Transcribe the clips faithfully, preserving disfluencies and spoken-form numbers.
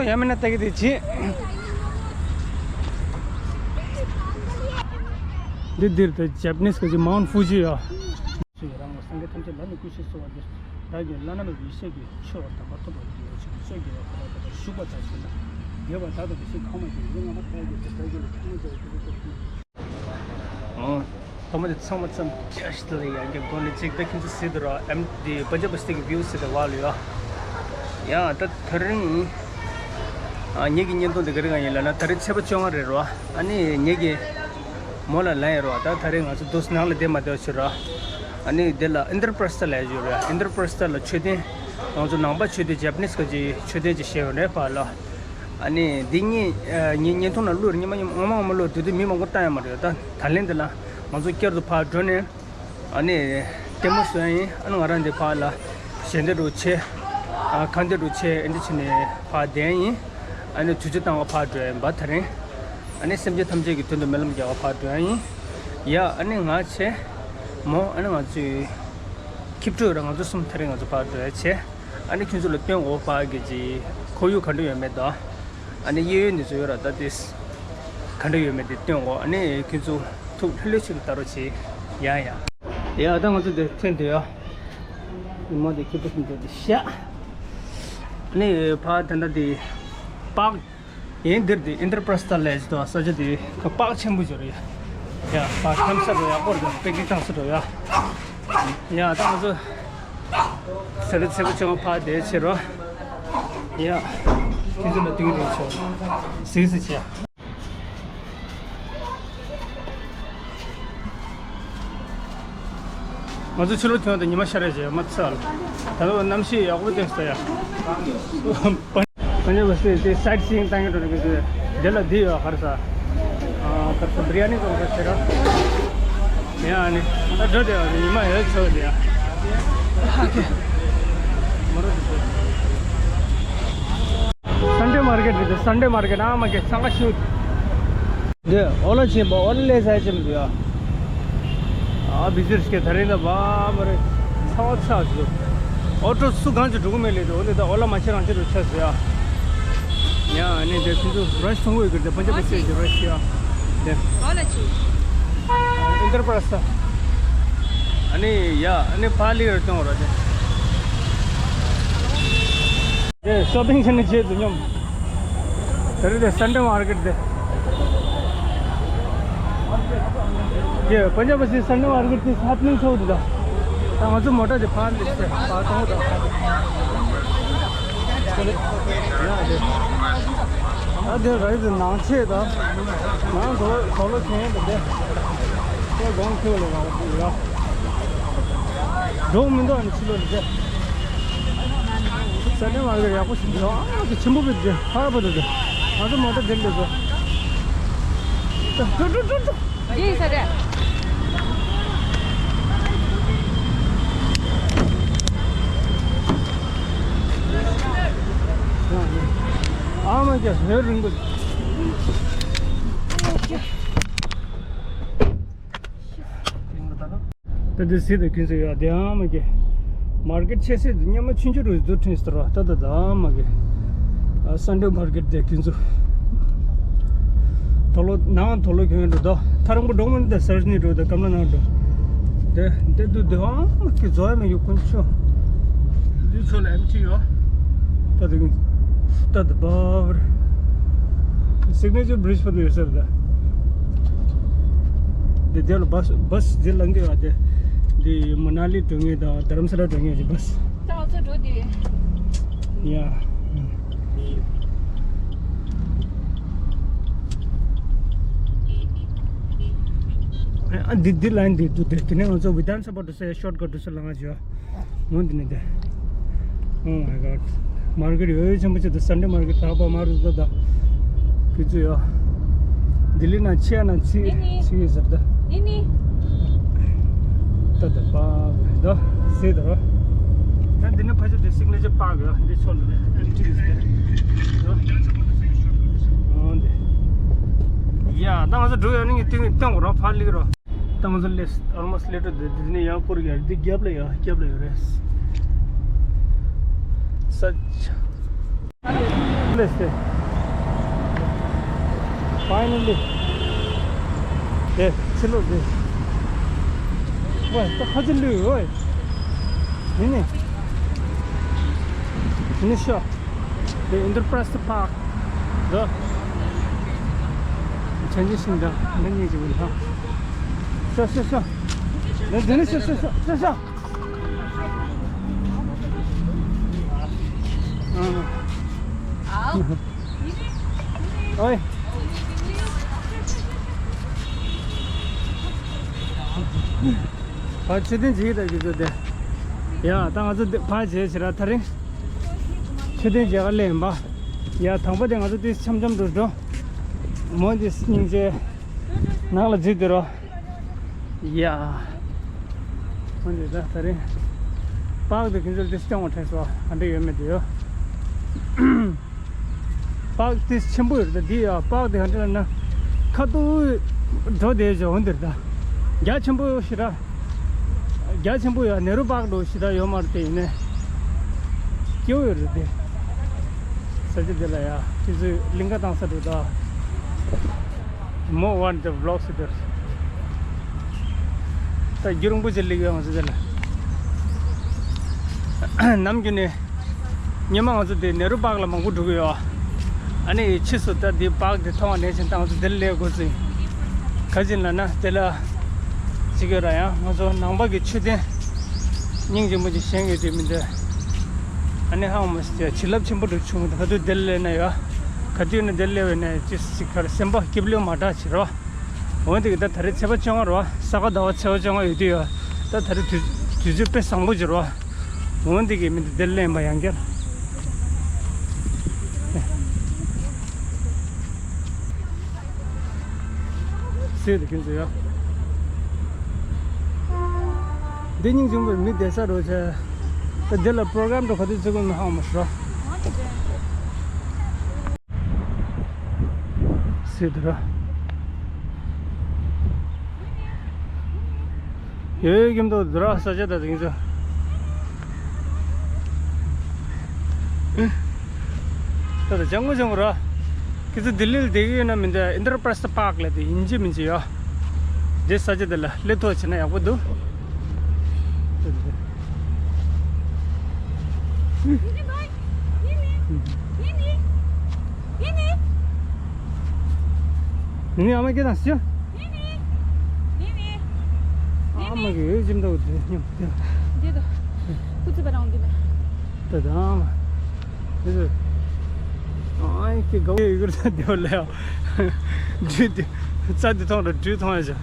ཡང་མིན་ན་ལྟ་གི་དེ་བྱེད། འདི་འདིར་དེ་ཇེ་པ་ནིས་གི་མའུན་ཧྥུ་ཇི་ཡ། སུ་ཡི་རང་ངོ་སངས་རྒྱས་ཐམས་ཅད་ལ་ནི་གུས་ཕྱིར་གསོལ་བ་འདེབས། བདག་གིས་བླ་ན་མེད་པའི་ཡེ་ཤེས་ཀྱི་ཆོས་དམ་པ་ཐོབ་པར་འགྱུར་ཞེས་བརྗོད་བྱ་བ་ལ་བཞུགས་པ་དང་བཞུགས་ན། དགེ་བ་དག་དང་བདེ་གཤེགས་གང་མ་ཡིན་ཡུལ་ལྔ་པ་དག་གི་དེ་དག་གི་ལ་ཐོག་མ་ཚོགས་ཀྱི་ཐོག་ཏུ། ཨོ། ཐོག་མ་དེ་ཚང་མ་ཙམ་ཅེས་ཤི་ལ་ཡང་གི་སྒོ་ནས་ཅིག་ད་ཁྱིམ་ཚང་སྲིད་དུ་ར་ཨེམ་དེ་པན་ཇབ་སྟེ་གི་བིའུ་སྲིད་དུ་བ་ལུ་ཡ། ཡ་ད་ཐ་རིང་ཨ་ངེད་ཀྱི་བརྙན་ཐུང་དེ་ག་རེ་གང་ཡིན་ལ་ན་ད་རེས་ཚེས་པ་བཅོ་ལྔ་རེད་རོ། ཨ་ནི་ངེད་ཀྱི་མོ་ལ་ལན་ཡོད་རོ། ད་ད་རེས་ང་ཚོ་དུས་ནང་ལ་བསྡད་མ་བསྡད་ཕྱིར་རོ། ཨ་ནི་དེ་ལ་ཨིན་དྲ་པྲ་སི་ཐ་ལ་ཡ་ཡོད་རེད། ཨིན་དྲ་པྲ་སི་ཐ་ལ་མཆོད་རྟེན་ང་ཚོ་ནང་པ་མཆོད་རྟེན་ཇེ་པ་ནིས་ག་ཅིག་མཆོད་རྟེན་ཅིག་བཞེངས་ཡོད་རེད་ཕ་ལ། ཨ་ནི་འདི་གཉིས་ཨ་ངས་བརྙན་ཐུང་ནང་བླུགས་རེད། ཉི་མ་ཉི་མ་ངོ་མ་ངོ་མ་བླུགས་དུས་དུས་མི་མང་པོ་བལྟ་ཡ་མ་རེད། ད་ད་ལན་འདི་ལ་ང་ཚོ་བསྐྱར་དུ་ཕར་འགྲོ་ནས་ཨ་ནི་ལྟད་མོ་བཟོ་ཡ་ཡིན། ཨ་ནི་ང་རང་འདི་ཕར་ལ་ཞལ་འདེབས་རུ་བྱས། ཨ་ཁ་འདེབས་རུ་བྱས། ཨ་འདི་བྱས་ནས་ཕར་བསྡད་ཡ་ཡིན། ཨ་ནི་དུས་ཚོད་བཏང་བ་ཕར་འགྲོ་ཡ་ཡིན་པ་ད་རིང་། ཨ་ནི་སེམས་ཅན་ཐམས་ཅད་ཀྱི་དོན་དུ་སྨོན་ལམ་རྒྱག་པ་ཕར་འགྲོ་ཡ་ཡིན། ཡ་ཨ་ནི་ང་བྱས་མོ་ཨ་ནི་ང་ཚོའི་ཁྱིམ་སྤྲོད་ར་ང་ཚོ་གསུམ་ད་རིང་ང་ཚོ་ཕར་འགྲོ་ཡ་བྱས། ཨ་ནི་ཁྱོད་ཚོ་ལ་སྟོན་འོ་ཕ་གི་ཅི་ཁོར་ཡུག་ག་འདྲ་ཡོད་མེད་དང་། ཨ་ནི་གཡས་གཡོན་འདི་ཚོ་ཡོད་ར་ད་དེ་ག་འདྲ་ཡོད་མེད་དེ་སྟོན་འོ། ཨ་ནི་ཁྱོད་ཚོ་ཐུགས་ལྷོད་ལྷོད་ཅིག་ལ་ལྟ་རོགས་བྱེད། ཡ་ཡ། ཡ་ད་ང་ཚོ་དེ་ཐོན་དུ་ཡ། ཉི་མ་དེ་ཁྱོད་ཚོ་ཐོན་དུ་དེ་ཤ། ཨ་ནི་ཕ་དེ་འདྲ་དེ་པག་ཡིན། འདིར་དེ་ཨིན་དྲ་པྲ་སི་ཐ་ལ་ཡ་ཅི་དང་ས་ཆ་དེ་ཁ་པག་ཆེན་པོ་ཅིག་རེད་ཡ། ཡ་པག་ཁམས་སར་རོ་ཡག་པོ་རེད། དཔེ་སྐྱིད་ཐང་སར་རོ་ཡ། ཡ་ད་ང་ཚོ་ཟེར་རེ་ཚེ་བ་ཆུང་ཕ་དེ་ཕྱིར་རོ། ཡ་ཁྱེད་ཚོ་ལ་དུས་རེ་ཆོག་སིག་སི་ཆེ། ང་ཚོ་ཕྱི་ལོགས་ཐོན་ཏེ་ཉི་མ་ཤར་རེ་བྱས་མ་ཚར། ད་ལོ་གནམ་གཤིས་ཡག་པོ་བསྟན་སོང་ཡ། ཨ་ནི་བ་སི་དེ་སའིཊ་སིའིང་བཏང་གི་འགྲོ་ནི་གི་དེ་ལ་འདི་ཡོད་ག་རེ་ཟ། ཨ་ག་རེ་ཟ་བི་རི་ཡ་ནི་ཚོང་ཁང་ཟེར་ར། ཡ་ཨ་ནི་ད་འགྲོ་དེ་ཉི་མ་ཡོད་ཆོག་དེ་ཡ། ཧ་གེ། མ་རོ་དེ། སན་ཌེ་མར་ཀེཊ་རེད། སན་ཌེ་མར་ཀེཊ་ཨ་མ་གེ་སང་ག་ཤུ། འདི་ཨོ་ལ་ཆེན་པོ་ཨོ་ལ་ལས་ས་ཆེན་པོ་ཡ། ཨ་བི་ཟིར་སྐད་ད་རེས་ད་བ་མ་རེད། ཚ་བ་ཚ་ཟུ། ཨོ་ཊོ་སུ་གང་ཅི་འགྲོ་གི་མེད་ལེ་དུ་འོ་ནི་ད་ཨོ་ལ་མ་ཆེ་རང་ཆེ་རུ་ཆ་ཟུ་ཡ། ཡ་ཨ་ནི་དེ་ཁྱོད་ཚོ་ར་ཤི་མཐོང་གི་ཡོད་གི་དེ་པན་ཇབ་སི་ཊེཊ་ར་ཤི་ཡ། དེ་ཨོ་ལ་ཆེ། ཨིན་དྲ་པྲ་སི་ཐ། ཨ་ནི་ཡ་ཨ་ནི་ཕ་ལི་ར་གཏོང་ར་དེ། དེ་ཤོ་པིང་བྱེད་ནི་བྱེད་དུ་སྙོམས། དེ་རིང་དེ་སན་ཌེ་མར་ཀེཊ་དེ། དེ་པན་ཇབ་སི་སན་ཌེ་མར་ཀེཊ་དེ་ཧེ་པི་ནིང་ཚོགས་འདུག་ད་ང་ཚོ་མོ་ཊ་དེ་ཕར་འདི་ཕར་གཏོང་དང་། ཡ་དེ། ད་དེ་ར་དེ་ནང་ཆེ་ད། ནང་དོ་དོ་ལོ་ཆེན་དེ་དེ། དེ་གོང་ཁྱོད་ལ་ར་དེ་ཡ། འགྲོ་མི་འདུག་ཨ་ནི་ཕྱི་ལོགས་ལ་བསྡད། ས་གནས་མ་གི་ཡག་པོ་ཞིག་འདུག་ཨ་ནི་ཆེན་པོ་བི་འདི་ཧ་པ་འདུག་ཨ་ཚོ་མ་ད་འདིར་འདུག་ཏུ་ཏུ་ཏུ་ཏུ། འདི་ས་རེད། ཨ་མ་ཀྱ་ཧེ་རིང་པོ། ད་འདི་སི་ད་ཁྱོད་ཚོ་ཡ་དེ་ཨ་མ་གི་མར་ཀེཊ་ཆེ་སེ་དུ་ཉི་མ་ཆུང་ཆུང་རུ་བཟོ་ཁྲིན་སྟོར་བ་ད་ད་ད་ཨ་མ་གི་ཨ་སན་ཌེ་མར་ཀེཊ་དེ་ཁྱོད་ཚོ་དོ་ལོ་ནང་དོ་ལོ་ཁྱོད་འགྲོ་ད་ཐ་རང་པོ་འགྲོ་མི་འདི་སར་ནི་འགྲོ་ད་གམ་ལ་ནང་འགྲོ་དེ་དེ་དུ་དེ་ཨ་མ་གི་བཟོ་ཡ་མ་གི་དཀོན་མཆོག་འདི་ཚོ་ལ་ཨེམ་ཐི་ཡོད་ད་དེ་ད་ད་བར་སིག་ནེ་ཅར་བི་རི་ཇི་བར་དུ་ཡོད་ས་རེད་ད། དེ་དེ་ལ་བཱས་བཱས་དེ་ལངས་གི་ཡོད་དེ། དེ་མ་ན་ལི་འགྲོ་ངེས་དང་དྷ་རམ་ས་ལ་འགྲོ་ངེས་ཀྱི་བཱས། ད་ང་ཚོ་འགྲོ་དེ། ཡ། ཨ་འདི་འདི་ལ་འདི་འདུག་དེ་དེ་ནས་ང་ཚོ་བི་དྷཱན་ས་བྷ་འགྲོ་ས་ཡ་ཤོར་ཀཊ་འགྲོ་ས་ལ་ང་ཅི་ཡོད། འོ་འདི་ནི་དེ། Oh my god. མར་ཀེཊ་ཡོད་ཡོད་ཆེན་པོ་ཆེ་དུ་སན་ཌེ་མར་ཀེཊ་ད་པ་མར་ད་ད། ཁྱོད་ཚོ་ཡོད། ལྡི་ལི་ན་ཆེ་ན་ཚི་ནི་ནི། ཚི་ཡོད་ཟེར་ད། ནི་ནི། ད་ད་པ་ད་སེ་ད་རོ། ད་འདི་ནི་ཕ་ཆ་དེ་སིག་ནེ་ཅར་པཱརྐ་ཡོད་འདི་ཚོ་ལ་ཨེམ་ཐི་ཟེར། འོ་འདི། ཡ་ད་ང་ཚོ་འགྲོ་ཡོད་ནི་ངས་ཏིང་ངས་སྟོན་གོ་རོ་ཕར་ལིག་རོ། ད་ང་ཚོ་ལེས་ཨོལ་མོ་སི་ལེ་ཊར་དེ་འདི་ནས་ཡང་སྐོར་ཡར་འདི་རྒྱབ་ལ་ཡ་རྒྱབ་ལ་ཡོད་རེད། ས་ཆ། Let's see. Finally. དེ་ཕྱི་ལོགས་དེ། ཝེ། ད་ཁ་ཆེ་ལུས། ཝེ། ནི་ནི། ནི་ཤོ། དེ་Indraprastha Park. དོ། ཆེན་གྱི་ཤིང་འདྲ་འདི་གཉིས་ཀྱི་མི་འདྲ། ཤོ་ཤོ་ཤོ། དེ་དེ་ནི་ཤོ་ཤོ་ཤོ་ཤོ་ཤོ། ཨོའི། ཕར་མཆོད་རྟེན་ཅིག་ད་གི་ཚོ་དེ། ཡ་ད་ང་ཚོ་དེ་ཕར་བྱས་ཕྱིར་ཐག་རིང་། མཆོད་རྟེན་མཇལ་ག་སླེབས་ཡིན་པ། ཡ་དང་པོ་དེ་ང་ཚོ་དེ་འཆམ་འཆམ་འགྲོ་འགྲོ། མོ་དེ་སྙིང་རྗེ། ནང་ལ་འཛུལ་དུས་རོ། ཡ། འོན་ཏེ་ད་ད་རེས། པཱརྐ་དེ་ཁྱེད་ཚོར་དེ་སྟོན་དགོས་དྲན་སོང་། ག་འདྲ་ཡོད་མེད་དེ་ཡོད། པཱརྐ་དེ་ཆེན་པོ་ཡོད་རེད་ད་འདི་ཡ། པཱརྐ་དེ་ག་འདྲ་ལབ་ན། ཁ་ཐུག་འགྲོ་བསྡད་བྱས་འོན་ཏེ་ད། རྒྱ་ཆེན་པོ་ཞེ་དྲག་རྒྱ་ཆེན་པོ་ཡ་ནེ་རུ་པཱརྐ་འགྲོ་ཞེ་དྲག་ཡོད་མ་རེད་དེ། ཡིན་ནའི། སྐྱིད་པོ་ཡོད་རེད་དེ། ས་ཆ་དེ་ལ་ཡ། ཁྱེད་ཚོས་གླིང་ག་བཏང་ས་འགྲོ་ད། More one the vlogs there. ད་རྒྱུན་རིང་པོ་ཅིག་སླེབས་ཡོད་ང་ཚོ་དེ་ལ། ནམ་རྒྱུན་ནས་སྔོན་མ་ང་ཚོ་དེ་ནེ་རུ་པཱརྐ་ལ་མང་པོ་འགྲོ་གི་ཡོད། ཨ་ནི་ཕྱིས་སུ་ད་དེ་པཱརྐ་དེ་མཐོང་བ་ནས་བྱས་ད་ང་ཚོ་དེ་ལ་སླེབས་དགོས་ཚེ། ག་ཅི་ལབ་ན་དེ་ལ་ཅིག་ཡོད་ར། ཡང་ང་ཚོ་ནང་པ་གི་མཆོད་རྟེན་སྙིང་རྗེ་མོ་ཅིག་བཞེངས་ཡོད་དེ་མི་འདྲ། ཨ་ནི་ཧང་མ་སི་བྱས་བྱིན་རླབས་ཆེན་པོ་འགྲོ་བྱུང་། ད་ག་དུས་དེ་ལ་སླེབས་ན་ཡོད། ག་དུས་ནས་དེ་ལ་སླེབས་ན་ཅི་ཞིག་གར་སེམས་པ་སྐྱིད་པོ་མ་དྲག་བྱེད་རོགས། འོན་ཏེ་གི་ད་ད་རེས་ཚེས་པ་བཅོ་ལྔ་རེད་བ། ས་ག་ཟླ་བ་ཚེས་པ་བཅོ་ལྔ་ཡོད་དུས་ཡོད། ད་ད་རེས་དུས་དུས་ཚོད་དཔེ་བཟང་པོ་ཅིག་རེད་བ། འོན་ཏེ་གི་མི་འདི་འདིར་ལེན་པ་ཡང་བསྐྱར། སྲིད་དུ་ཁྱོད་ཚོ་ཡ། འདི་སྙིང་རྗེ་མོ་མི་བསྡད་ས་རེད་བ། ད་འདི་ལ་པྲོ་གྲམ་འགྲོ་ག་དུས་བརྩི་དགོས་མི་ཧ་གོ་མ་སོང་། སྲིད་དུ་ར། ཡོད་ཡོད་ཀྱིན་འདུག་དུ་ར། ས་ཆ་ད་དེང་ཚོ། ད་ད་ལྗང་གུ་ལྗང་གུ་ར། ཁྱེད་ཚོ་ལྡི་ལི་ལ་བསྡད་ཀྱི་ཡོད་ན་མི་འདྲ། Indraprastha Park ལ་དེ་ཡིན་གཅིག་མིན་གཅིག་ཡོད། འདི་ས་ཆ་དེ་ལ་སླེབས་ཐུབ་བྱས་ན་ཡག་པོ་འདུག་ནི་ཨ་མ་སྐད་དང་ཞུ། ཨ་མ་གི་ཡོད་ཅིམ་འདུག་དེ་སྙམ་དེ། དེ་དང་། ཁུ་ཚུར་པ་རང་འདི་ལ། ད་དང་། དེ་ཚོ། ཨ་ཡི་ཀི་ག་བའི་ཡུ་གུར་ད་དེ་བ་ལ་ཡ། འདྲུད་དེ། རྩ་དེ་ཐོང་ར་འདྲུད་ཐོང་ཡ་ཅ།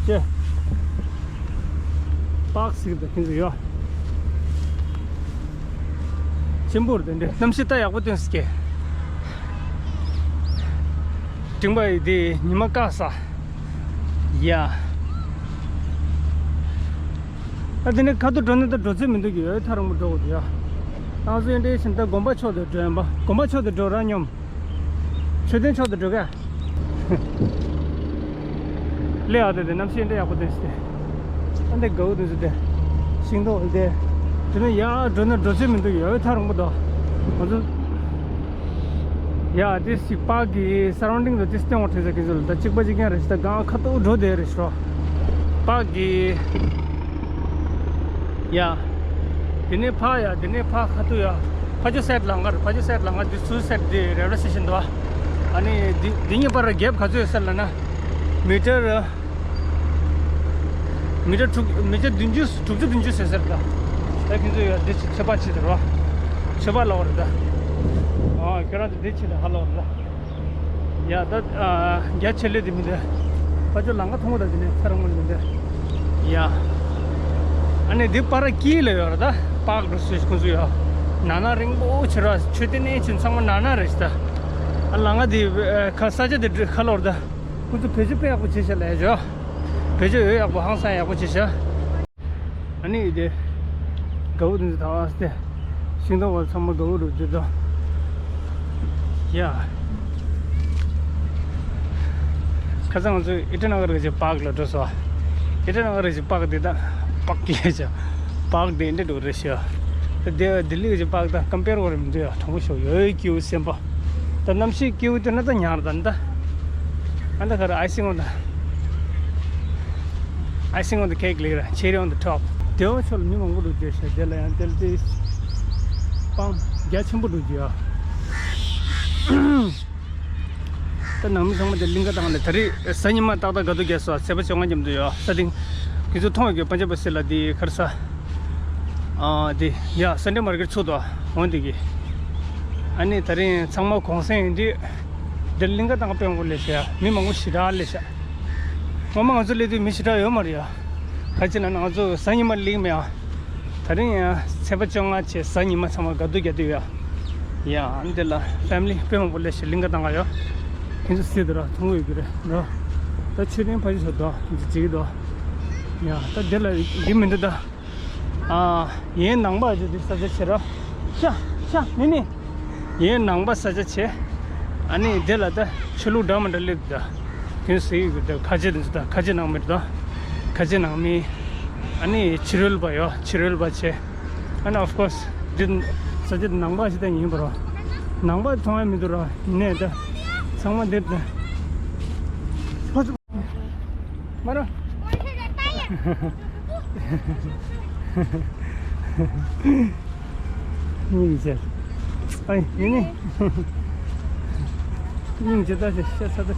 ཅེ། པག་སིག་ད་ཁྱེད་ཚོ་ཡོད། ཆེན་པོ་རེད་དེ་འདྲ། གནམ་གཤིས་ད་ཡག་པོ་སྟོན་སི་ཀེ། འབྲིང་པ་ཡི་དེ་ཉི་མ་དཀར་ས། ཡ། ཨ་དེ་ནས་ཁ་ཐུག་འགྲོ་ནས་ད་འགྲོ་ཚོད་མི་འདུག་གི། ཡོད་ཐག་རིང་པོ་འགྲོ་དགོས་འདུག་ཡ། ཏང་སྲོལ་འདྲའི་ཕྱིན་ད་དགོན་པ་ཕྱོགས་དུ་འགྲོ་ཡིན་པ། དགོན་པ་ཕྱོགས་དུ་འགྲོ་ར་སྙོམས། མཆོད་རྟེན་ཕྱོགས་དུ་འགྲོ་ག། ལེ་ཨ་དེ་དེ་གནམ་གཤིས་འདྲ་ཡག་པོ་དེ་སྟེ། ཨ་འདི་དགའ་བོ་དེ་ཚོ་དེ། ཤིང་ཏོག་དེ། དེ་ནས་ཡར་འགྲོ་ན་འགྲོ་ཚོད་མི་འདུག་ཡོད་ཐག་རིང་པོ་འདུག་ང་ཚོ། ཡ་དེ་སི་པག་གི་surrounding དུ་དེ་སྟེང་འོག་དྲན་ས་ཁྱེད་ཚོ་ལ་ད་གཅིག་པ་གཅིག་རྐྱང་རེད་ཤི། ད་གང་ཁ་ཐུག་འགྲོ་དེ་རེད་ཤོ། པག་གི། ཡ། དེ་ནས་ཕ་ཡ་དེ་ནས་ཕ་ཁ་ཐུག་ཡ། ཕ་ཇོ་སེད་ལང་ཀར། ཕ་ཇོ་སེད་ལང་ཀར་འདི་ཚུར་སེད་འདི་རེ་རེ་སེ་ཤིན་དུ། ཨ་ནི་འདི་འདི་གཉིས་བར་གེབ་ག་ཚོད་ཡོད་ཟེར་ལ་ན། མི་ཊར། མི་ཊར་དྲུག་མི་ཊར་བདུན་ཅུ་དྲུག་ཅུ་བདུན་ཅུ་ཟེར་ཟེར་ད། ད་ཁྱེད་ཚོ་ཡ་འདི་ཆེ་ཆེ་པ་ཆེ་ཟེར་བ། ཆེ་པ་ལ་བར་ད། ཨ་ཁྱེད་རང་ཚོ་འདི་ཆེ་ད་ཧ་ལ་བར་ད། ཡ་ད་རྒྱ་ཆེ་ལེ་དེ་མི་འདུག་ཕ་ཇོ་ལང་ཀ་མཐོང་བ་ད་དེ་ནས་ཚ་རང་མ་མི་འདུག་ཡ། ཨ་ནི་འདི་པར་ཀི་ལ་ཡོད་ར་ད། པག་འགྲོ་སུས་ཁོང་ཚོ་ཡ། ན་ན་རིང་པོ་ཆེ་ར། ཆོས་དེ་ནས་ཆུ་ཚང་མ་ན་ན་རེད་ད། ཨ་ལང་ཀ་དེ་ཁ་ས་ཆ་དེ་ཁ་ལོར་ད། ཁོང་ཚོ་བེད་སྤྱོད་དཔེ་ཡག་པོ་བྱེད་ཤག་ལས་ཇོ། བེད་སྤྱོད་ཡོད་ཡག་པོ་ཧང་སང་ཡག་པོ་བྱེད་ཤག་ཨ་ནི་ཡི་དེ། དགའ་བོ་དེ་ཚོ་ད་བ་སྟེ། ཤིང་ཏོག་བ་ཚང་མ་དགའ་བོ་རུ་དེ་དོ། ཡ། ཁ་སང་ང་ཚོ་ཨི་ཊ་ན་གར་གྱི་པག་ལ་འགྲོ་སོ། ཨི་ཊ་ན་གར་གྱི་པག་དེ་དང་། པག་གི་ཡ་ཅག་པག་དེ་འདྲ་འགྲོ་རེད་ཤག་དེ་ལྡི་ལི་གི་པཱརཀ་དང་ཀམ་པེར་གོ་རེ་མི་འདུག་ཡ། དྲང་པོ་ཤོད་ཡོད་ཀྱི་སེམས་པ། ད་གནམ་གཤིས་སྐྱིད་པོ་དེ་ན་ད་ཉར་ད་ད། ཨ་ད་ག་རེ་icing on the icing on the cake ལེགས་ར། cherry on the top། དེ་བ་ཆོ་ལ་མི་མང་པོ་འགྲོ་རྒྱུ་ཤ། དེ་ལ་ཡང་དེ་ལ་དེ་སྤང་རྒྱ་ཆེན་པོ་འགྲོ་རྒྱུ་ཡ། ད་ནང་མི་ཚང་མ་དེ་གླིང་ག་བཏང་ལས། ད་རེས་གཟའ་ཉི་མ་ཏག་ཏག་དགའ་སྡུག་རྒྱས་སོ། ཚེས་པ་བཅོ་ལྔ་མཉམ་དུ་ཡོད་ས་སྟེང་། ཁྱེད་ཚོ་མཐོང་ཡོད་ཀྱི་པན་ཇབ་པ་སི་ལ་དེ་ཁར་ས། ཨ་དེ་ཡ་Sunday market ཚུགས་དོ་འོང་དེ་གི། ཨ་ནི་ད་རིང་ཚང་མ་གུང་སེང་ཡིན་དུས། དེ་གླིང་ག་བཏང་དཔེ་འོང་ལས་ཤ། མི་མང་པོ་ཞེ་དྲག་ལས་ཤ། ངོ་མ་ང་ཚོ་སླེབས་དུས་མི་ཞེ་དྲག་ཡོད་མ་རེད་ཡ། ག་ཅི་ལབ་ན་ང་ཚོ་གཟའ་ཉི་མ་གླིང་མེད་ཡ། ད་རིང་ཡང་ཚེས་པ་བཅོ་ལྔ་བྱས་གཟའ་ཉི་མ་ཚང་མ་དགའ་སྡུག་རྒྱག་དུས་ཡ། ཡ་ཨ་ནི་དེ་ལ་ཕེ་མི་ལི་དཔེ་མང་པོ་སླེབས་ཤག་གླིང་ག་བཏང་ག་ཡ། ཁྱེད་ཚོ་སྲིད་དུ་ར་མཐོང་གི་ཡོད་ཀྱི་རེད་འགྲོ། ད་མཆོད་རྟེན་ཕ་ཆེ་ཚོ་འདུག་ཁྱེད་ཚོ་བརྗེད་ཀྱི་འདུག་ཡ་ད་དེ་ལ་འདི་མི་འདུག་ད། ཨ་ཡའི་ནང་པ་ཆེ་དེ་ས་ཆ་ཆེ་ར། ཤ་ཤ་ནི་ནི། ཡའི་ནང་པ་ས་ཆ་ཆེ། ཨ་ནི་དེ་ལ་ད་ཆོས་ལུགས་འདྲ་མི་འདྲ་སླེབས་འདུག་ད། དེ་ཟེར་གྱི་ཡོད་ཀྱི་ད། ཁ་ཆེ་དེ་ཚོ་ད་ཁ་ཆེ་ནང་མི་རེད་ད། ཁ་ཆེ་ནང་མི། ཨ་ནི་ཕྱི་རོལ་པ་ཡོད། ཕྱི་རོལ་པ་ཆེ། ཨ་ནི་of course འདི་ས་ཆ་དེ་ནང་པ་ཞིག་ད་ཡིན་པ་རོ། ནང་པ་མཐོང་ཡ་མི་འདུག་རོ། ནས་ད་ཚང་མ་འདིར་ད། ཕ་ཚུ་མ་རོ། སྙིང་རྗེ། ཨའི་ཡིན་ནི། སྙིང་རྗེ་ད་ཞེ་ཤ་ཚ་ད།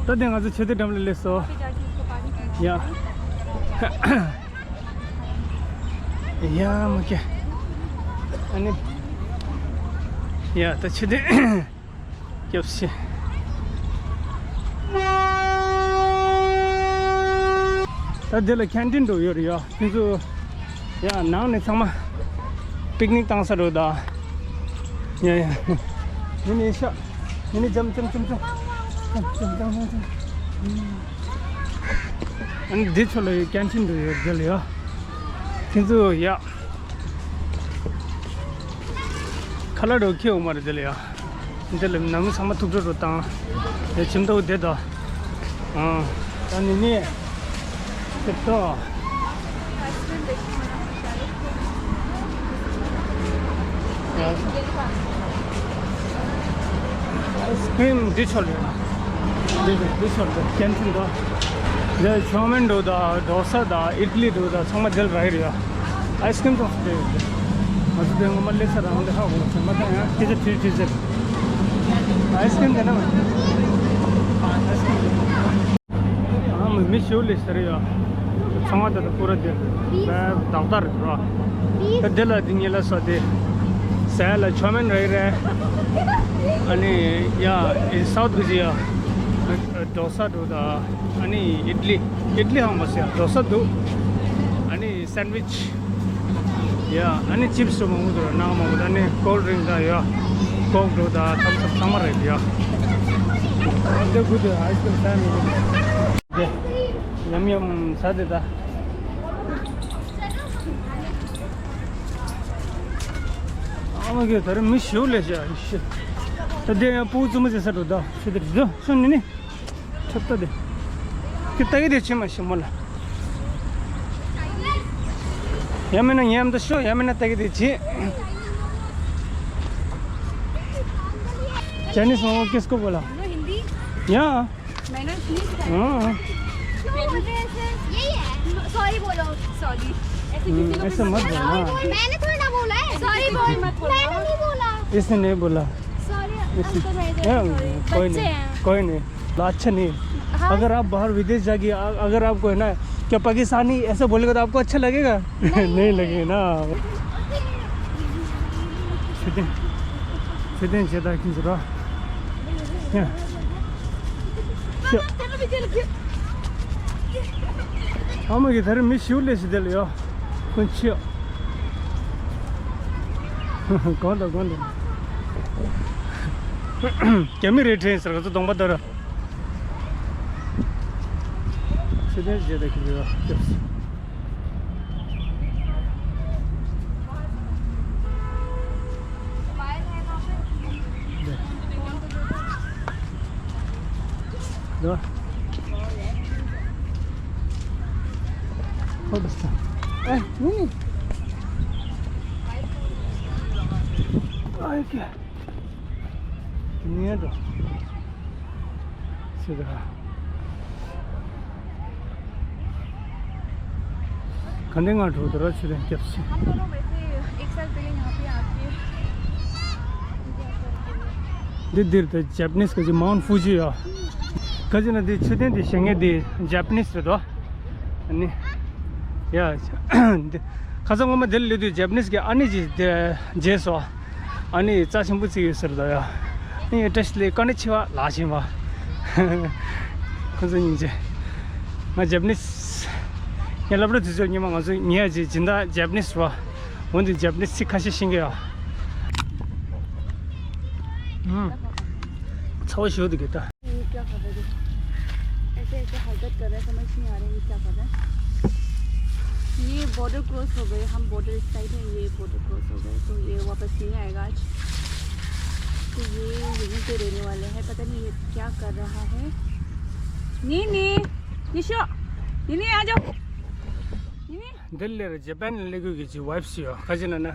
ད་དེ་ང་ཚོ་ཆོས་སྡེ་འགྲམ་ལ་སླེབས་སོ། ཡ། ཡ་མ་ཀྱེ། ཨ་ནི། ཡ་ད་ཆོས་སྡེ་སྐྱབས་ཤིག་ད་འདི་ལ་ཁན་ཊིན་འགྲོ་ཡོད་རེད་ཡ། ཁྱེད་ཚོ་ཡ་ནང་ནས་ཚང་མ་པིག་ནིག་བཏང་ས་འགྲོ་ད། ཡ་ཡ། འདི་ནས་ཤ། འདི་ནས་འཇམ་འཇམ་འཇམ་འཇམ། འཇམ་འཇམ་འཇམ་འཇམ། ཨ་ནི་འདི་ཚོ་ལ་ཡོད་ཁན་ཊིན་འགྲོ་ཡོད་འདི་ལ་ཡ། ཁྱེད་ཚོ་ཡ། ཁ་ལག་འགྲོ་ཁྱེད་འོང་མ་རེད་འདི་ལ་ཡ། འདི་ལ་ནང་མི་ཚང་མ་ཐུག་འཕྲད་རོ་བཏང་། ཡ་ཁྱིམ་ཐོག་བསྡད་དོ། ཨང་། ད་ནི་ནི། ཁྱེད་ཏོ། ཡ། ཨའི་སི་ཀྲིམ་འདི་ཆོ་ལེ། འདི་འདི་འདི་ཆོ་ལེ་ཁན་ཊིན་དོ། འདི་ཆོ་མེན་འགྲོ་ད་ཌོ་ས་ད་ཨིད་ལི་འགྲོ་ད་ཚང་མ་འདི་ལ་རག་གི་རེད་ཡ། ཨའི་སི་ཀྲིམ་ཐོག་སྟེ། ང་ཚོ་དེ་ངོ་མ་སླེབས་ས་རང་དེ་ཧ་གོ་མ་སོང་མ་ད་ཡང་ཁྱེད་ཚོ་ཁྲིད་ཁྲིད་ཟེར། ཨའི་སི་ཀྲིམ་དེ་ན་མ། ཨ་མི་མི་ཞིག་ལས་ཟེར་ཡ། ཚང་མ་དེ་དང་པུ་ར་དེ་བདག་དར་ར། ད་དེ་ལ་དེ་ཉིད་ལ་ས་དེ། ཟས་ལ་ཆོ་མེན་རེ་རེ། ཨ་ནི་ཡ་ཨིན་སའུཐ་གི་ཟི་ཡ། ཌོ་ས་འགྲོ་ད། ཨ་ནི་ཨིད་ལི། ཨིད་ལི་ཧང་མ་ཟེར་ཌོ་ས་འདུག་ཨ་ནི་སན་ཝིཆ། ཡ། ཨ་ནི་ཅིབ་སི་མང་པོ་འདུག་ནང་མང་པོ་འདུག་ཨ་ནི་ཀོལ་ཌི་རིང་ཀ་ཡ། ཀོག་འདུག་ད་ཐམ་སབ་ཚང་མ་རེད་ཡ། འདི་དགུ་འདུག་ཨའི་སི་ཀྲིམ་ཟ་ནི་འདུག་ཡམ་ཡམ་ཟ་དེ་ད། ཨ་མ་གི་ད་རེ་མི་ཞིག་ལས་བྱ་ཤི། ད་དེ་ཡང་སྤུ་གུ་བཙུན་མ་ཟེར་ས་འགྲོ་ད་ཤི་དེ་རེད་ཤོ་ནི་ནི། ཁྱབ་ལྟ་དེ། ཁྱེད་ལྟ་གི་དེ་ཕྱིན་མ་ཤི་མོ་ལ། ཡང་མིན་ན་ཉམས་དུ་ཤོག་ཡང་མིན་ན་ལྟ་གི་དེ་བྱེད། चाइनीज में वो किसको बोला? नो, हिंदी। यहाँ। मैंने नहीं सिखाया। हाँ। क्यों बोल रहे हैं ऐसे? यही है। सॉरी बोलो। सॉरी। ऐसे किसी को ऐसे मत बोलना। मैंने थोड़ी ना बोला है। सॉरी बोल। मत बोलो। मैंने नहीं बोला। इसने नहीं बोला। सॉरी, अंकल, मैं सॉरी। कोई नहीं, कोई नहीं। अच्छा नहीं। हाँ। अगर आप बाहर विदेश जाके अगर आपको है ना क्या पाकिस्तानी ऐसा बोलेगा तो आपको अच्छा लगेगा? नहीं लगेगा ना। छुट्टी छुट्टी छुट्टी छुट्टी। ཨ་མ་གི་ད་རེས་མི་ཞིག་ལས་ཞིག་དེ་ལ་ཡོད། ཁོ་ཆེ། གོང་དང་གོང་དང་། རྒྱ་མི་རེད་དྲན་ཟེར་ག་ཚོད་གདོང་པ་ལྟར། ཚེ་ཏན་རྗེ་དང་ཁྱི་རེ་བ་སྐྱབས། ལོ། ཧོ་བ་སྟ། ཨེ་ནི། ཉན་འགྲོ། སི་དྷ། ག་འདྲའི་ང་འགྲོ་འདུག་ར། ཆུ་ཚན་རྒྱབ་ཕྱིན། हम दोनों वैसे एक साथ गए यहाँ पे आके। འདི་འདིར་དེ་ཇེ་པ་ནིས་གི་ཅིག་མའུན་ཕུ་ཇི་ཡོད། ག་ཅི་ན་འདི་མཆོད་རྟེན་འདི་བཞེངས་མཁན་འདི་ཇེ་པ་ནིས་རེད་དོ། ཨ་ནི། ཡ། འདི་ཁ་སང་སྔོན་མ་འདིར་སླེབས་དུས་ཇེ་པ་ནིས་གི་ཨ་ནེ་ཅིག་དེ་མཇལ་སོང་། ཨ་ནི་རྩ་ཆེན་པོ་བརྩིགས་ཡོད་ཟེར་དོ་ཡ། ཨ་ནི་བཀྲ་ཤིས་བདེ་ལེགས་ཀ་ནི་ཆེ་བ་ལགས་ཆེན་པ། ཁོང་ཚོ་སྙིང་རྗེ། ང་ཇེ་པ་ནིས། ངས་སློབ་གྲྭ་དུས་ཚོད་སྔོན་མ་ང་ཚོ་ཉལ་ཡ་ཅིག་སྦྱིན་བདག་ཇེ་པ་ནིས་རེད་པ། འོན་ཏེ་ཇེ་པ་ནིས་ཚིག་ཁ་ཤས་ཤེས་ཀྱི་ཡོད། ཨུམ། ཚ་བོ་ཞེ་པོ་འདུག་གས་ད། ये क्या कर रहे हैं? ऐसे ऐसे हरकत कर रहे हैं, समझ नहीं आ रहा है ये क्या कर रहे हैं। ये बॉर्डर क्रॉस हो गए, हम बॉर्डर इस साइड है, ये बॉर्डर क्रॉस हो गए, तो ये वापस नहीं आएगा आज। तो ये यहीं पे रहने वाले हैं, पता नहीं ये क्या कर रहा है। नहीं, नहीं, निशो, नहीं, नहीं, आ जाओ। नहीं, नहीं। འདི་ལ་ཇེ་པན་ལ་སླེབས་དུས་ཀྱི་ཅིག་ཝའིབ་སི་ཡོད། ག་ཅི་ན་ན།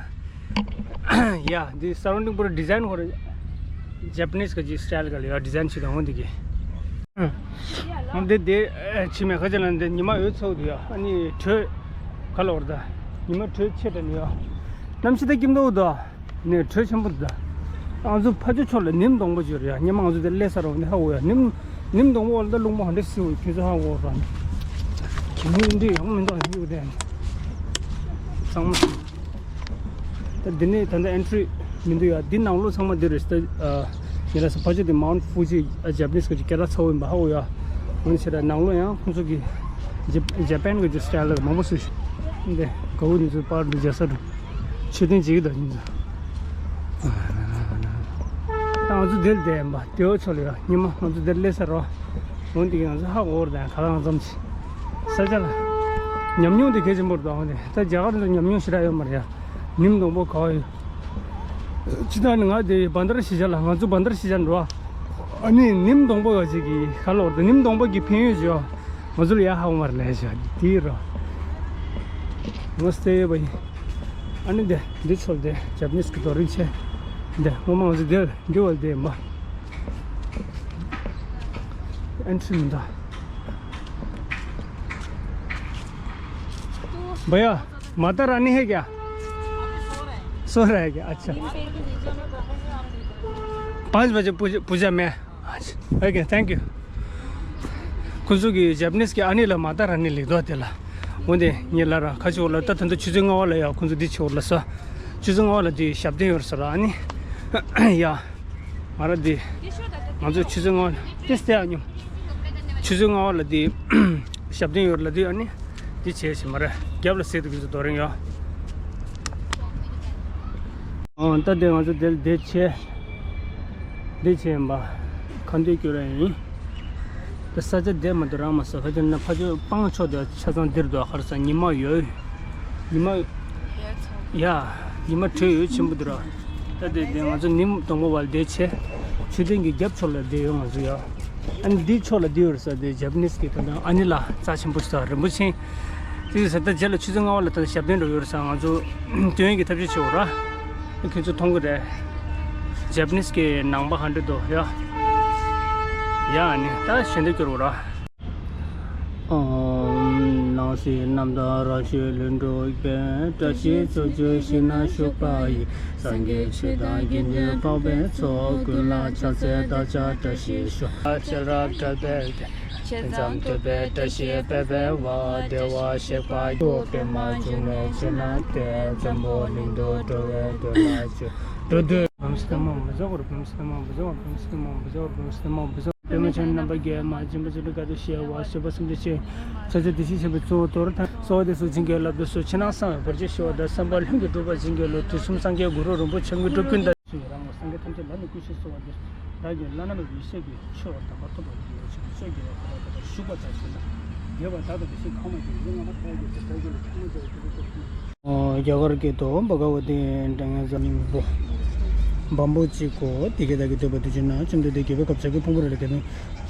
ཡ། འདི་སརའུན་ཌིང་པུ་ར་ཌི་ཛའིན་ཁོ་ར་ཇེ་པ་ནིས་གི་ཅིག་སི་ཊའིལ་ག་ལ་ཡོད། ཌི་ཛའིན་ཅིག་དང་འོ་འདི་གི། འོ་འདི་འདི་ཕྱི་མ་ག་ཅི་ན་འདི་ཉི་མ་འོད་ཚ་བོ་འདུག་ཡ། ཨ་ནི་དྲོད་ག་ལ་བར་ད། ཉི་མ་དྲོད་ཆེ་དྲགས་ནི་ཡ། གནམ་གཤིས་ད་སྐྱིད་མདོག་འདུག་ནས་དྲོད་ཆེན་པོ་འདུག་ང་ཚོ་ཕ་ཇོ་ཕྱོགས་ལ་ནེམ་སྡོང་པོ་ཅིག་ཡོད་རེད་ཡ། སྔོན་མ་ང་ཚོ་དེ་སླེབས་ས་ར་འོ་འདི་ཧ་གོ་ཡ། ནེམ་ནེམ་སྡོང་པོ་འོག་ལ་ད་རླུང་བུ་ཧ་འདྲ་བསིལ་བོ། ཁྱོད་ཚོ་ཧ་གོ་ར། གད་མོ་འདི་ཡོང་མི་འདུག་ཡུག་དེ། ཚང་མ། ད་འདི་ནས་ད་ལྟ་ཨེན་ཊི་རི་མི་འདུག་ཡ། འདི་ནང་ལོགས་ཚང་མ་འདི་རེད་ད། ཨ། ཉེ་རང་ཚོ་ཕ་ཇོ་འདི་མའུན་ཕུ་ཇི། ཨ། ཇེ་པ་ནིས་གི་ཅིག་སྐད་གྲགས་ཚ་བོ་ཡིན་པ་ཧ་གོ་ཡ། འོན་ཏེ་ད་ནང་ལོགས་ཡང་ཁོང་ཚོ་གི་ཇེ་ཇེ་པན་གི་ཅིག་སི་ཊའིལ་མང་པོ་བཟོས་ཤག་འདི་ག་བོ་འདི་ཚོ་པར་འདི་རྒྱག་ས་རེད། མཆོད་རྟེན་ཅིག་ད་འདི་ཚོ། ད་ང་ཚོ་འདིར་བསྡད་ཡིན་པ། དེའོ་ཆོ་ལ་ཡ། ཉི་མ་ང་ཚོ་འདིར་སླེབས་ས་རོ། འོན་ཏེ་ང་ཚོ་ཧ་གོ་བར་དང་ག་ལ་ང་ཙམ་ཞིག་ས་ཆ་ལ་ཉམས་མྱོང་དེ་གལ་ཆེན་པོ་རེད་དོ། འོན་ཏེ་ད་རྒྱ་གར་ཚོ་ཉམས་མྱོང་ཞེ་དྲག་ཡོད་མ་རེད་ཡ། ནེམ་སྡོང་པོ་ག་བ་ཡོད། ཅི་ལྟར་ནི་ང་དེ་བན་དར་ཤི་ཇ་ལ། ང་ཚོ་བན་དར་ཤི་ཇ་འགྲོ་བ། ཨ་ནི་ནེམ་སྡོང་པོ་ག་ཅིག་གི་ག་ལོར་དུ་ནེམ་སྡོང་པོ་གི་ཕན་ཡོན་ཅིག་ཡོད། ང་ཚོ་ལ་ཡ་ཧ་གོ་མ་རེད་ལས་བྱ་དེའི་རོ། ང་སྟེ་ཡོད་པ་ཡིན། ཨ་ནི་འདི་འདི་ཚོ་ལ་དེ་ཇེ་པ་ནིས་གི་རྡོ་རིང་ཆེ། འདི་སྔོན་མ་ང་ཚོ་འདིར་འགྱུར་བ་དེ་མ། ཨེན་ཊི་རི་མི་འདུག भैया, माता रानी है क्या? सो रहा है क्या? अच्छा। पाँच बजे पूजा, पूजा में। अच्छा, OK, thank you. ཁོང་ཚོ་གི་ཇེ་པ་ནིས་གི་ཨ་ནི་ལ་མ་ཏཱ་ར་ནི་ལེགས་དོ་དེ་ལ། འོན་ཏེ་ངེད་ལ་ར་ཁ་ཆེ་བོ་ལ་ད་ད་ལྟ་ཆུ་ཚོད་ལྔ་པ་ལ་ཡ་ཁོང་ཚོ་འདི་ཆེ་བོ་ལ་ས། ཆུ་ཚོད་ལྔ་པ་ལ་འདི་ཞབས་བརྟན་ཡོད་ས་ར་ཨ་ནི། ཡ། ང་ར་འདི། ང་ཚོ་ཆུ་ཚོད་ལྔ་པ་ལ་ཏེ་སྟེ་ཨ་ཉོ། ཆུ་ཚོད་ལྔ་པ་ལ་འདི། ཞབས་བརྟན་ཡོད་ལ་འདི་ཨ་ནི། འདི་བྱས་ཤིག་མ་རེད། རྒྱབ་ལ་ཟེར་དུ་གི་ཚོ་རྡོ་རིང་ཡོད། ཨང་། ད་དེ་ང་ཚོ་དེ་ལ་བསྡད་བྱས། བསྡད་བྱས་ཡིན་པ། ཁ་འདོན་སྐྱོར་ཡ་ཡིན། ད་ས་ཆ་བསྡད་མ་འདུག་རང་མ་ས་ཁ་ཅིག་ན་ཕ་ཆོས་སྤང་ཕྱོགས་དེ་ཆ་ཚང་འདིར་འདུག་ཧར་ས་ཉི་མ་ཡོད། ཉི་མ། ཡ། ཉི་མ་དྲོད་ཡོད་ཆེན་པོ་འདུག་ར། ད་དེ་དེ་ང་ཚོ་ནེམ་སྡོང་པོ་བ་ལ་བསྡད་བྱས། མཆོད་རྟེན་གྱི་རྒྱབ་ཕྱོགས་ལ་བསྡད་ཡོད་ང་ཚོ་ཡ། ཨ་ནི་འདིའི་ཕྱོགས་ལ་འདི་ཡོད་ས་དེ་ཇེ་པ་ནིས་ཀྱི་ད་ལྟ་ཨ་ནི་ལ་རྩ་ཆེན་པོ་ཞིག་དང་རིན་པོ་ཆེ། དེ་ཡོད་ས་ད་རྗེས་ལ་ཆུ་ཚོད་ལྔ་པ་ལ་ད་ཞབས་བརྟན་འགྲོ་ཡོད་ས་ང་ཚོ་སྟོན་གྱི་ཐབས་ཤེས་བྱེད་འོ་ར། ཁྱོད་ཚོ་མཐོང་གི་རེད། ཇེ་པ་ནིས་ཀྱི་ནང་པ་ཧ་འདྲི་འདུག་ཡ། ཡ་ཨ་ནི་ད་ཞལ་འདེབས་སྐྱོར་འོ་ར། ཨོཾ། སྣང་སྲིད་རྣམ་དག་རབ་བཞད་ལྷུན་གྲུབ་པའི། བཀྲ་ཤིས་ཚོགས་ཀྱི་ཞིང་ན་བཞུགས་པ་ཡི། སངས་རྒྱས་ཆོས་དང་དགེ་འདུན་འཕགས་པའི་ཚོགས། ཀུན་ལ་ཕྱག་འཚལ་བདག་ཅག་བཀྲ་ཤིས་ཤོག་ཤེས་རབ་གྲགས་པའི་སྟེང་། ཞལ་མཚམས་ཐོབ་པའི་བཀྲ་ཤིས་དཔལ་འཕེལ་བ། བདེ་བར་གཤེགས་པ་ཡོད། པདྨ་འབྱུང་གནས་ཕྱི་ནང་བསྟན། འཛམ་བུ་གླིང་དུ་འགྲོ་བའི་དོན་ལ་སྤྱོད། འགྲོ་འདོད། བམ་སི་ཏ་མ་བུ་ཟ་གོར། བམ་སི་ཏ་མ་བུ་ཟ་གོར། བམ་སི་ཏ་མ་བུ་ཟ་གོར། བམ་སི་ཏ་མ་བུ་ཟ་གོར། པདྨ་འབྱུང་གནས་རྣམ་པ་བརྒྱད་མ། སྦྱིན་པ་ཚུལ་ཁྲིམས་ག་དུ་ཞེས་པ། སྤྱོད་པ་སེམས་བསྐྱེད་ཆེ། ཕྱག་འཚལ་བདེ་གཤེགས་ཆེན་པོའི་གཙོ་བོ་དོ་རུང་ཐ། གསོལ་བ་འདེབས་སོ་བྱིན་གྱིས་བརླབ་ཏུ་གསོལ། ཕྱི་ནང་གསང་བའི་བར་ཆད་ཞི་བ་དང་། བསམ་པ་ལྷུན་གྱིས་གྲུབ་པར་བྱིན་གྱིས་རློབས། དུས་གསུམ་སངས་རྒྱས་གུ་རུ་རིན་པོ་ཆེ་ཀུན་གྲུབ་ཀུན་ཏུ། སངས་རྒྱས་ཐམས་ཅད་ལ་ནི་གུས་ཕྱིར་གསོལ་བ་འདེབས། བདག་གིས་བླ་ན་མེད་པའི་ཡེ་ཤེས་ཀྱི་ཆོས་དམ་པ་ཐོབ་པར་འགྱུར་ཞིང་། སོ་སྐྱེ་བ་ཐོབ་པ་ཐོབ་པར་ཞུགས་པ་དང་བཞིན་དུ། དགེ་བ་དག་དང་བདེ་གཤེགས་འཁོར་མ་གྱུར། ཡིད་ལ་མ་བྱས་ཀྱི་དེ་ལྟར་གྱུར་ལ། ཐུན་མོང་བརྩེ་བའི་སྤྲུལ་པ་ཀུན་ཏུ་ཕྱིན། རྒྱ་གར་སྐད་དུ། བྷ་ག་ཝ་ཏི་དྲང་ངེས་ཟབ་སྙིང་པོ། བམ་པོ་གཅིག་གོ། དེ་སྐད་བདག་གིས་ཐོས་པ་དུས་གཅིག་ན། བཅོམ་ལྡན་འདས་རྒྱལ་པོའི་ཁབ་བྱ་རྒོད་ཕུང་པོའི་རི་ལ་དགེ་འདུན་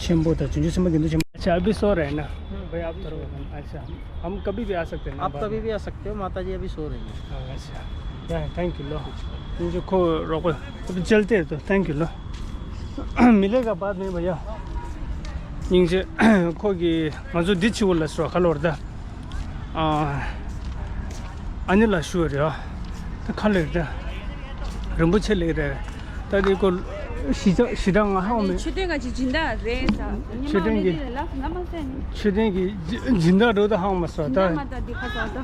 ཆེན་པོ་དང་བྱང་ཆུབ་སེམས་དཔའ་དགེ་འདུན་ཆེན་པོ། अच्छा, अभी सो रहे हैं ना? हम्म, भाई, आप तो रहो। अच्छा, हम कभी भी आ सकते हैं ना? आप कभी भी आ सकते हो, माता जी अभी सो रही हैं। हाँ, अच्छा। या, thank you, लो। སྙིང་རྗེ། ཁོ་རོགས་པ་ཅལ་ཏེ་དོ། ཐེང་ཀིའུ་ལོ། མི་ལས་ཀ་བར་མེད་པ་ཡ། སྙིང་རྗེ། ཁོ་གིས་ང་ཚོ་འདི་ཆི་བོ་ལ་སོ་ཁ་ལོར་ད། ཨ་ནི་ལ་ཞུ་རེད་ཨ། ད་ཁ་ལེར་ད། རིན་པོ་ཆེ་ལེགས་རེད། ད་དེ་ཀོ་ཞི་ཆ་ཞི་དྲག་ང་ཧ་གོ་མེད། མཆོད་རྟེན་ག་ཅིག་སྦྱིན་བདག་རེད་ཟ། མཆོད་རྟེན་གྱི་ཉི་མ་རེ་རེ་ལ་ང་མ་ཟེར་ནི། མཆོད་རྟེན་གྱི་སྦྱིན་བདག་འགྲོ་ད་ཧ་གོ་མ་སོང་ད། སྦྱིན་བདག་མ་ད་འདི་ཁ་སོང་ད།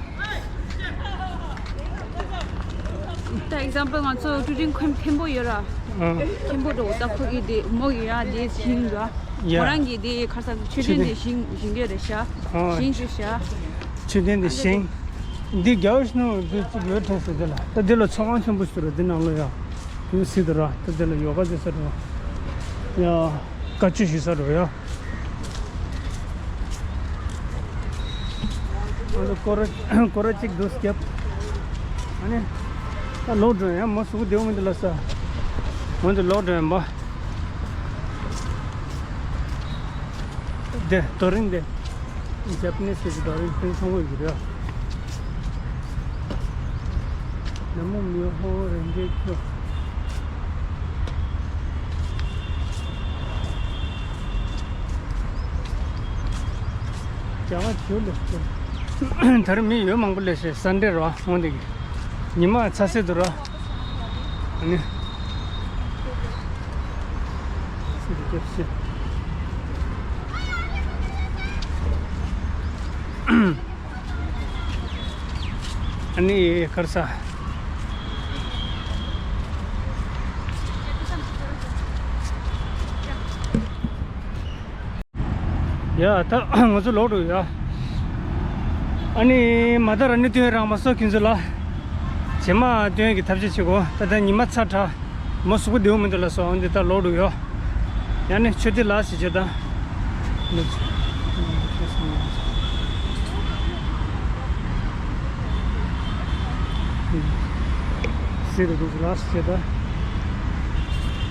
ད་ཨིག་ཛམ་པལ་ང་ཚོ་ཀྲུ་ཀྲིན་མཁན་མཁན་པོ་ཡོད་ར། ཨ། མཁན་པོ་འགྲོ་ད་ཁོ་གི་དེ་མོ་གི་ཡ་དེ་ཞིང་ར། ཡ། ཁོ་རང་གི་དེ་ཁ་སང་མཆོད་རྟེན་དེ་ཞིང་ཞིང་གི་རེད་ཤག་ཨ། ཞིང་ཞིག་ཤག་མཆོད་རྟེན་དེ་ཞིང་། འདི་རྒྱལ་བ་ཞིག་ནང་འདི་གཅིག་ཡོད་དྲན་སོང་དེ་ལ། ད་འདི་ལ་ཚོགས་ཁང་ཆེན་པོ་ཞིག་ར་འདི་ནང་ལ་ཡ། དེ་སྲིད་དུ་ར་ད་འདི་ལ་ཡོ་ག་བྱེད་ས་ར། ཡ། བཀའ་ཆོས་ཞུ་ས་ར་ཡ། ཨ་ནི་སྐོར་ར་སྐོར་ར་གཅིག་འདུག་རྒྱབ། ཨ་ནི། ད་ལོག་འགྲོ་ཡང་མོ་གཟུགས་བདེ་བོ་མི་འདུག་ལབ་ས། འོན་ཏེ་ལོག་འགྲོ་ཡང་མ། དེ་རྡོ་རིང་དེ། ཇ་པ་ནིས་ཀྱི་རྡོ་རིང་ཕུན་ཚོགས་པོ་ཡོད་རེད། ན་མོ་མི་ཧོ་རེ་འགྲེ་ཁྱོ། རྒྱ་གར་ཇོ་ལེ་ཤ། ད་རེས་མི་ཡོད་མང་པོ་ལེ་ཤ་སན་ཌེ་རེད་པ། འོན་ཏེ་ཉི་མ་ཚ་སེ་འདུག་ར། ཨ་ནི། སི་རི་སྐྱབས་སེ། ཨ་ནི་ཁར་ས། ཡ་ད་ང་ཚོ་ལོག་འགྲོ་ཡ། ཨ་ནི་མ་ད་ར་ནི་སྟོན་རང་མ་སོ་ཁྱིན་ཚོ་ལ། རྗེས་མ་སྟོན་གྱི་ཐབས་ཤེས་བྱེད་གོ། ད་ད་ཉི་མ་ཚ་དྲགས། མོ་གཟུགས་པོ་བདེ་བོ་མི་འདུག་ལབ་སོང་། འོན་ཏེ་ད་ལོག་འགྲོ་ཡ། ཡ་ནི་ཆོས་སྡེ་ལ་ཞིག་བྱེད་ད། སི་རི་འདུག་ལ་ཞེས་ད།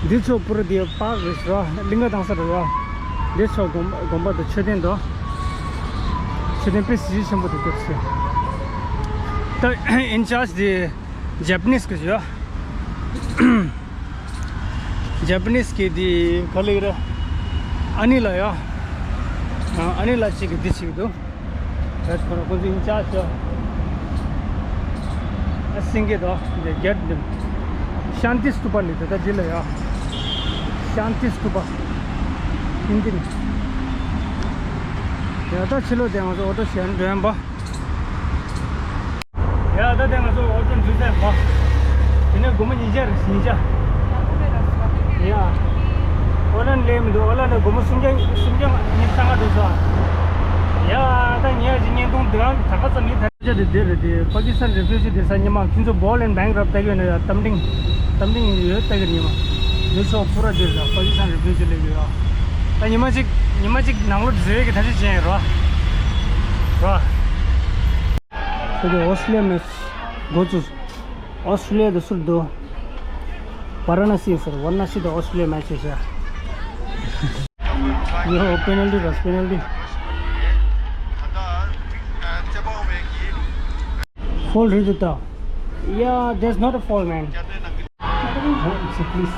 འདི་ཚོ་པུ་ར་འདི་པཱག་རེད་ར། གླིང་ག་བཏང་ས་རེད་ར། འདི་ཚོ་དགོན་དགོན་པ་དང་མཆོད་རྟེན་དང་། མཆོད་རྟེན་དཔེ་གཟི་བརྗིད་ཆེན་པོ་དང་སྐྱབས་སུ། ད་ཨིན་ཅཱརཇ་འདི་ཇ་པ་ནིས་གི་ཡོད། ཇ་པ་ནིས་གི་འདི་ག་ལེ་ར། ཨ་ནི་ལ་ཡ། ཨ་ནི་ལ་ཅིག་གི་འདི་ཅིག་འདུག་ད་ཁོ་རང་ཁོ་ཚོ་ཨིན་ཅཱརཇ་ཡོད། ཨ་སེང་གེ་དང་འདི་རྒྱ་འདི། ཤཱན་ཏི་སྟུ་པ་ལི་དེ་ད་འདི་ལ་ཡ། ཤཱན་ཏི་སྟུ་པ། ཧིན་དི་ནས། ཡ་ད་ཕྱི་ལོགས་དེ་ང་ཚོ་ཨོ་ཊོ་ཞལ་འགྲོ་ཡན་པ། ཡ་ད་དེ་ང་ཚོ་ཨོ་ཊོ་འཛུལ་ཚར་བ། དེ་ནས་སྒོར་མོ་ཉིས་བརྒྱ་རེད་ཉིས་བརྒྱ། ཡ། ཨོ་ལན་ལས་མི་འདུག་ཨོ་ལན་ནས་སྒོར་མོ་སུམ་བརྒྱ་སུམ་བརྒྱ་ཉི་ཤུ་རྩ་ལྔ་འགྲོ་ས། ཡ་ད་ཉལ་གྱི་བརྙན་ཐུང་འདི་རང་ད་ག་ཙམ་མི་ད་ཆ་དེ་དེ་རེད་དེ། པ་ཀི་སི་ཐན་རི་ཕུ་ཇི་དེ་ས་ཉི་མ་ཁྱིམ་ཚོ་བོ་ལེན་བེང་རབ་ལྟ་གི་ཡོད་ན་ཡ་གཏམ་ཏིང་གཏམ་ཏིང་ཡོད་ལྟ་གི་ཉི་མ། འདི་ཚོ་པུ་ར་དེ་རེད། པ་ཀི་སི་ཐན་རི་ཕུ་ཇི་ལས་ཡོད་ཡ། ད་ཉི་མ་གཅིག་ཉི་མ་གཅིག་ནང་ལོགས་འཛུལ་ཡས་ཀྱི་ཐབས་ཤེས་བྱས་ཡིན་རོ། རོ། ད་དེ་ཨོ་སི་ཀྲི་ལི་ཡ་མེ་ཆི་འགོ་བཙུགས། ཨོ་སི་ཀྲི་ལི་ཡ་དང་སུ་འདུག་ཝ་ར་ཎ་སི་ཟེར། ཝ་ར་ཎ་སི་དང་ཨོ་སི་ཀྲི་ལི་ཡ་མེ་ཆི་བྱས། ཡོ་པེ་ནལ་ཏི་ར་པེ་ནལ་ཏི། Foul རེད་འདུག་ད། Yeah, that's not a foul, man. It's a please.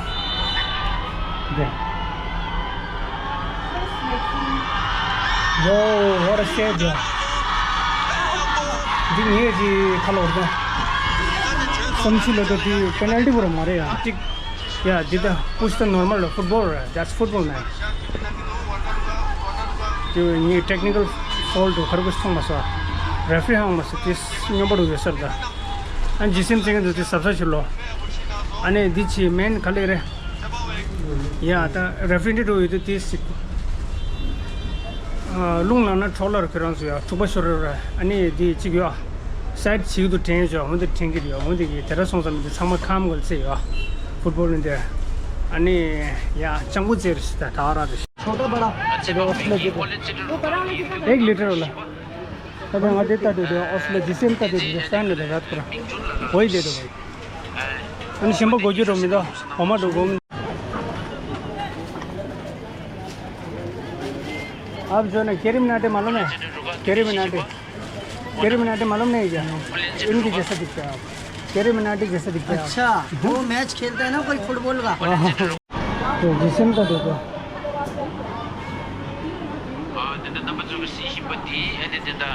There. Whoa, what a save, bro. འདི་ངས་ཀྱི་ཁ་ལོ་རེད། སུམ་ཅུ་ལོ་དོ་དེ་པེ་ནལ་ཏི་བོ་ར་མ་རེད་ཡ། ཅིག་ཡ་འདི་ད་push the normal football རེད། That's football, man. དེ་ངས་technical foul དུ་ཁར་གུ་མཐོང་མ་སོང་། རེ་ཧྥི་རི་ཧང་མ་སོང་། དེ་སྙོམས་པོ་རུ་ཡོད་ས་རེད་ད། ཨ་ཇི་སེམས་ཅན་གྱི་འདུག་དེ་གཟབ་གཟབ་བྱེད་ལོ། ཨ་ནི་འདི་ཆེ་མེན་ག་ལེ་རེད། ཡ་ད་རེ་ཧྥི་རི་འདི་འགྲོ་ཡོད་དུས་དེ་སྲིད། ཨ་རླུང་ལངས་ན་འཕྲོ་བརླག་ཁྱོད་རང་ཚོ་ཡ་འཁྲུག་པ་ཤོར་རེད། ཨ་ནི་དེ་གཅིག་ཡོད། སའིཌ་གཅིག་ཏུ་འདྲེན་ཡོད། འོན་ཏེ་འདྲེན་གྱི་རེད། འོན་ཏེ་གི་དེ་འདྲ་སོང་ཙང་མི་འདི་ཚང་མ་ཁམ་གོལ་ཚེ་ཡོད། ཕུཊ་བོལ་ནི་འདི། ཨ་ནི་ཡ་སྤྱང་པོ་ཚེ་རེད་ད་ད་ར་རེད། छोटा बड़ा। एक लीटर वाला। दादा वहाँ देता दे दो, और उसमें जिसे में दे दो, स्टैंड में दे दो, रात पूरा। वही दे दो भाई। अनि सिम्बा गोजू रोमी दो, हमा दो गोमी। आप जो ना केरी मिनाटे मालूम है? केरी मिनाटे। केरी मिनाटे मालूम नहीं क्या? इनकी जैसा दिखता है आप। कैरेमिनाटी जैसा दिखता है। अच्छा, वो मैच खेलता है ना कोई फुटबॉल का। तो जिसम का देखो। ཨ་དེ་འདྲ་རྣམ་པ་ཚོས་གཟིགས་བཞིན་པ་འདི་ཨ་ནི་དེ་འདྲ་